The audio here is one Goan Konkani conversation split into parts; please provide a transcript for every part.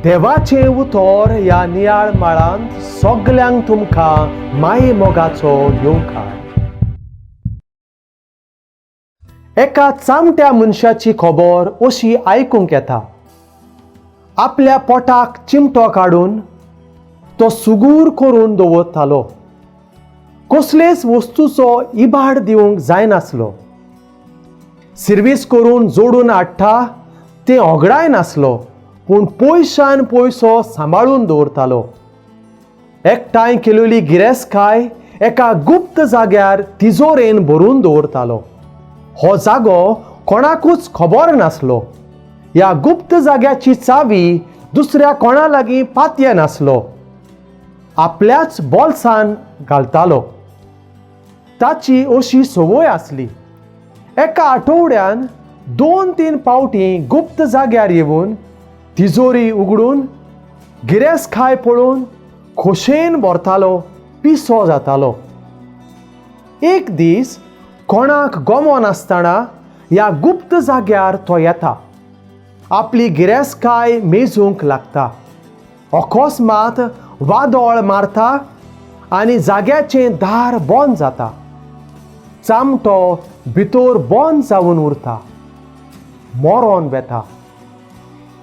देवाचें उतर ह्या नियाळ माळांत सगल्यांक तुमकां माये मोगाचो येवकार. एका चामट्या मनशाची खबर अशी आयकूंक येता. आपल्या पोटाक चिमटो काडून तो सुगूर करून दवरतालो. कसलेच वस्तूचो इबाड दिवंक जायनासलो. सिर्वीस करून जोडून हाडटा तें ओगडाय नासलो, पूण पयशान पयसो सांबाळून दवरतालो. एकठांय केलेली गिरेस्तकाय एका गुप्त जाग्यार तिजोरेन भरून दवरतालो. हो जागो कोणाकूच खबर नासलो. ह्या गुप्त जाग्याची चावी दुसऱ्या कोणा लागीं पातये नासलो. आपल्याच बोल्सान घालतालो. ताची अशी संवय आसली. एका आठवड्यान दोन तीन पावटी गुप्त जाग्यार येवन तिजोरी उगडून गिरेस्तकाय पळोवन खोशेन भरतालो, पिसो जातालो. एक दीस कोणाक गमो नासतना ह्या गुप्त जाग्यार तो येता. आपली गिरेस्तकाय मेजूंक लागता. अकस्मात वादळ मारता आनी जाग्याचें दार बंद जाता. चामटो भितर बंद जावन उरता, मरोन वेता.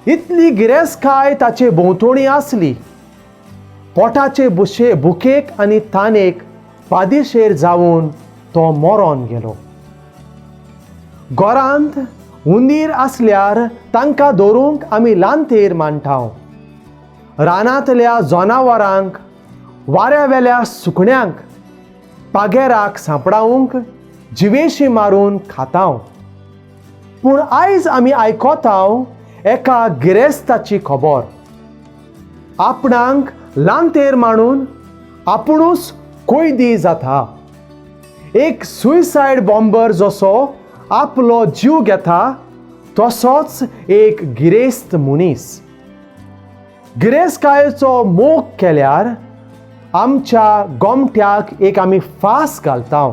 इतली गिरेस्तकाय ताचे भोंवतणी आसली. पोटाचे बुशे भुकेक आनी तानेक पादिशेर जावन तो मरोन गेलो. घरांत उंदीर आसल्यार तांकां धरूंक आमी लांतेर मांडटा. रानांतल्या जनावरांक, वाऱ्या वेल्या सुकण्यांक, पागेराक सांपडावंक जिवेशी मारून खाता. पूण आयज आमी आयकता एका गिरेस्ताची खबर. आपणाक लांतेर मांडून आपुणूच कैदी जाता. एक सुयसायड बॉम्बर जसो आपलो जीव घेता, तसोच एक गिरेस्त मनीस. गिरेस्तकायेचो मोग केल्यार आमच्या गोमट्याक एक आमी फास घालता.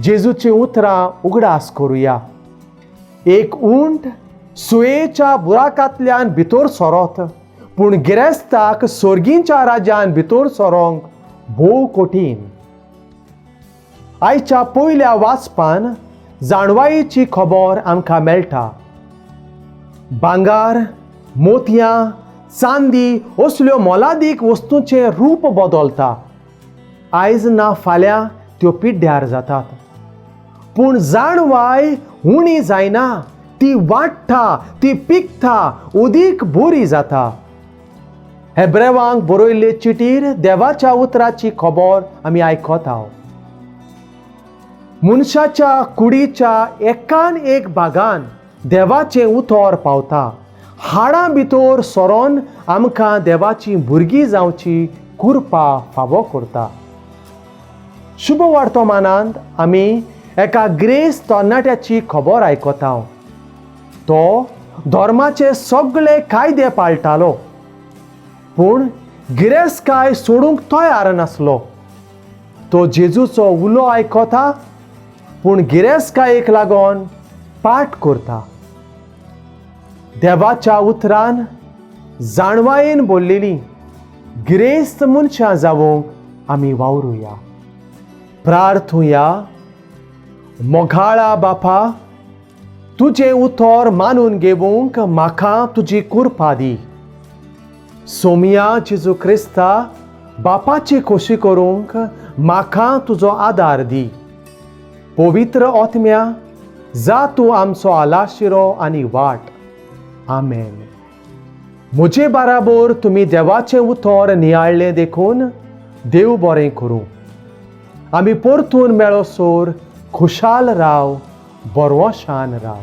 जेजूची उतरां उगडास करुया. एक उंट सुयेच्या बुराकांतल्यान भितर सोरोत, पूण गिरेस्ताक सोर्गींच्या राज्यान भितर सरोंक भोव कठीण. आयच्या पयल्या वाचपान जाणवायेची खबर आमकां मेळटा. भांगार, मोतयां, चांदी असल्यो मोलादीक वस्तूंचें रूप बदलता. आयज ना फाल्यां त्यो पिड्ड्यार जातात, पूण जाणवाय उणी जायना. ती वाडटा, ती पिकता, उदीक बरी जाता. हेब्रेवांक बरयल्ले चिटीर देवाच्या उतराची खबर आमी आयकता. मनशाच्या कुडीच्या एकान एक भागान देवाचें उतर पावता. हाडां भितर सरोन आमकां देवाची भुरगीं जावची कुरपा फावो करता. शुभ वर्तमानांत आमी एका ग्रेस तरणाट्याची खबर आयकता. तो धर्माचे सगळे कायदे पाळटालो, पूण गिरेस्तकाय सोडूंक तयार नासलो. तो जेजूचो उलो आयकता, पूण गिरेस्तकायेक लागून पाठ करता. देवाच्या उतरान जाणवायेन बोल्लेली गिरेस्त मनशां जावंक आमी वावरुया. प्रार्थुया. मोगाळा बापा, तुजें उतर मानून घेवंक म्हाका तुजी कुरपा दी. सोमिया जेजू क्रिस्ता, बापाची खोशी करूंक म्हाका तुजो आदार दी. पवित्र आत्म्या, जा तूं आमचो आलाशिरो आनी वाट. आमेन. म्हजे बाराबर तुमी देवाचें उतर नियाळ्ळें देखून देव बरें करूं. आमी परतून मेळोसर खुशाल राव, बरवशान राव.